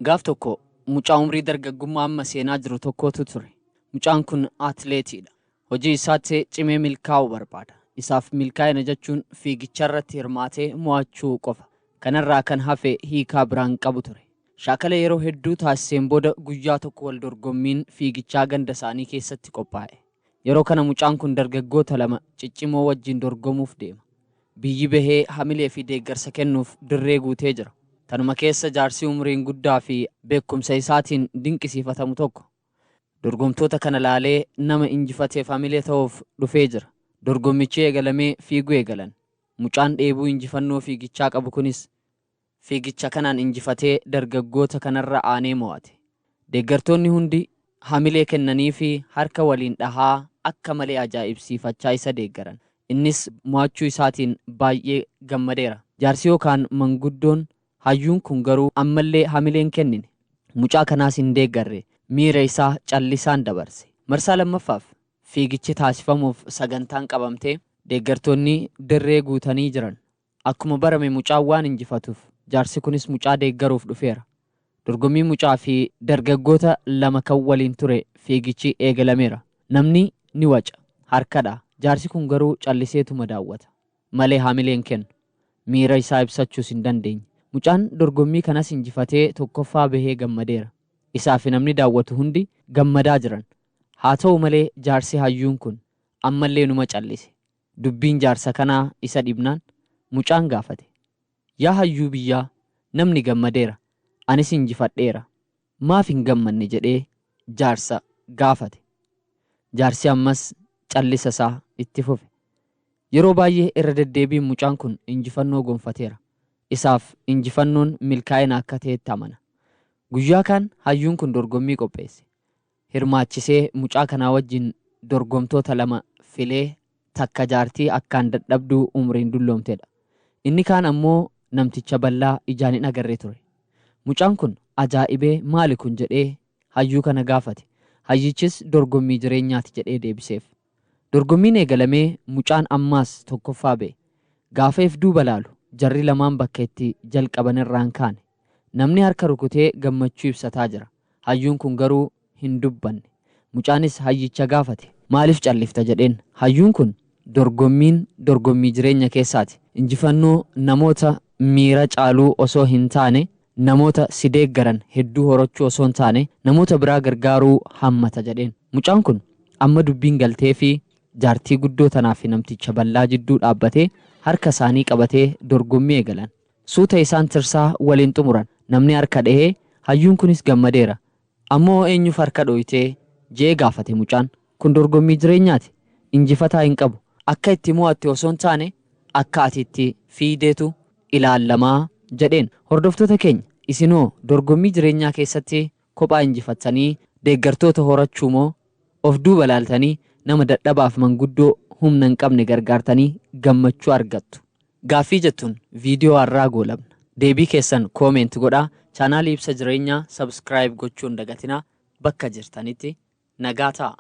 Gaaf tokko mucaa umrii dargaggummaa amma seenaa jiru tokkotu ture. Mucaan kun atileetiidha. Hojii isaatti cimee milkaa'uu barbaada. Isaaf milkaa'ina jechuun fiigicharratti hirmaatee mo'achuu qofa. Kanarraa kan hafe hiikaa biraan qabu ture. Shaakala yeroo hedduu taasiseen booda guyyaa tokko wal dorgommiin fiigichaa ganda isaanii keessatti qophaa'e. Yeroo kana mucaan kun dargaggoota lama ciccimoo wajjin dorgomuuf deema. Biyyi bahee hamilee fi deeggarsa kennuuf dirree guutee jira. Tanuma keessa jaarsi umriin guddaa fi beekumsa isaatiin dinqisiifatamu tokko dorgomtoota kana laalee nama injifateef hamilee ta'uuf dhufee jira. Dorgommichi eegalamee fiiguu eegalan. Mucaan dheebuu injifannoo fiigichaa qabu kunis fiigicha kanaan injifatee dargaggoota kanarra aanee mo'ate. Deeggartoonni hundi hamilee kennanii fi harka waliin dhahaa akka malee ajaa'ibsiifachaa isa deeggaran. Innis mo'achuu isaatiin baay'ee gammadeera. Jaarsi yookaan manguddoon hayyuun kun garuu ammallee hamilee hin kennine. Mucaa kanaas hin deeggarre. Miira isaa callisaan dabarse. Marsaa lammaffaaf fiigichi taasifamuuf sagantaan qabamtee deeggartoonni dirree guutanii jiran. Akkuma barame mucaan waan injifatuuf jaarsi kunis mucaa deeggaruuf dhufeera. Dorgommii mucaa fi dargaggoota lama kan waliin ture fiigichi eegalameera. Namni ni waca. Harkadha. Jaarsi kun garuu calliseetuma daawwata. Malee hamilee hin kennu. Miira isaa ibsachuus hin dandeenye. Mucaan dorgommii kanas injifatee tokkoffaa bahee gammadeera. Isaa fi namni daawwatu hundi gammadaa jiran. Haa ta'u malee jaarsi hayyuun kun ammallee numa callise. Dubbiin jaarsa kanaa isa dhibnaan mucaan gaafate. Yaa hayyuu biyyaa, namni gammadeera. Anis injifadheera. Maaf hin gammanne jedhee jaarsa gaafate. Jaarsi ammas callisa isaa itti fufe. Yeroo baay'ee irra deddeebiin mucaan kun injifannoo gonfateera. Isaaf injifannoon milkaa'ina akka ta'etti amana. Guyyaa kaan hayyuun kun dorgommii qopheesse. Hirmaachisee mucaa kanaa wajjin dorgomtoota lama filee takka jaartii akkaan dadhabduu umriin dulloomtedha. Inni kaan ammoo namticha bal'aa ijaan hin agarree ture. Mucaan kun ajaa'ibee maali kun jedhee hayyuu kana gaafate. Hayyichis dorgommii jireenyaati jedhee deebiseef. Dorgommiin eegalamee mucaan ammaas tokkoffaa ba'e. Gaafa if duuba laalu jarri lamaan bakka itti jalqaban irraan kaane. Namni harka rukutee gammachuu ibsataa jira. Hayyuun kun garuu hin dubbanne. Mucaanis hayyicha gaafate. Maaliif callifta jedheen. Hayyuun kun dorgommiin dorgommii jireenya keessaati. Injifannoo namoota miira caaluu osoo hin taane namoota si deeggaran hedduu horachuu osoo hin taane namoota biraa gargaaruu hammata jedheen. Mucaan kun amma dubbiin galtee fi jaartii guddoo tanaa fi namticha bal'aa jidduu dhaabbatee harka isaanii qabatee dorgommii eegalan. Suuta isaan tirsaa waliin xumuran. Namni harka dhahee hayyuun kunis gammadeera. Ammoo eenyuuf harka dhooytee jee gaafate mucaan. Kun dorgommii jireenyaati. Injifataa hin qabu. Akka itti mo'atte osoo hin taane akka ati itti fiideetu ilaallamaa jedheen. Hordoftoota keenya isinoo dorgommii jireenyaa keessatti kophaa injifattanii deeggartoota horachuu moo of duuba laaltanii nama dadhabaaf manguddoo humna hin qabne gargaartanii gammachuu argattu? Gaaffii jettuun viidiyoo har'aa goolabna. Deebii keessan comment godhaa. Chaanaalii Ibsa Jireenyaa subscribe gochuu hin dagatinaa. Bakka jirtanitti nagaa ta'a.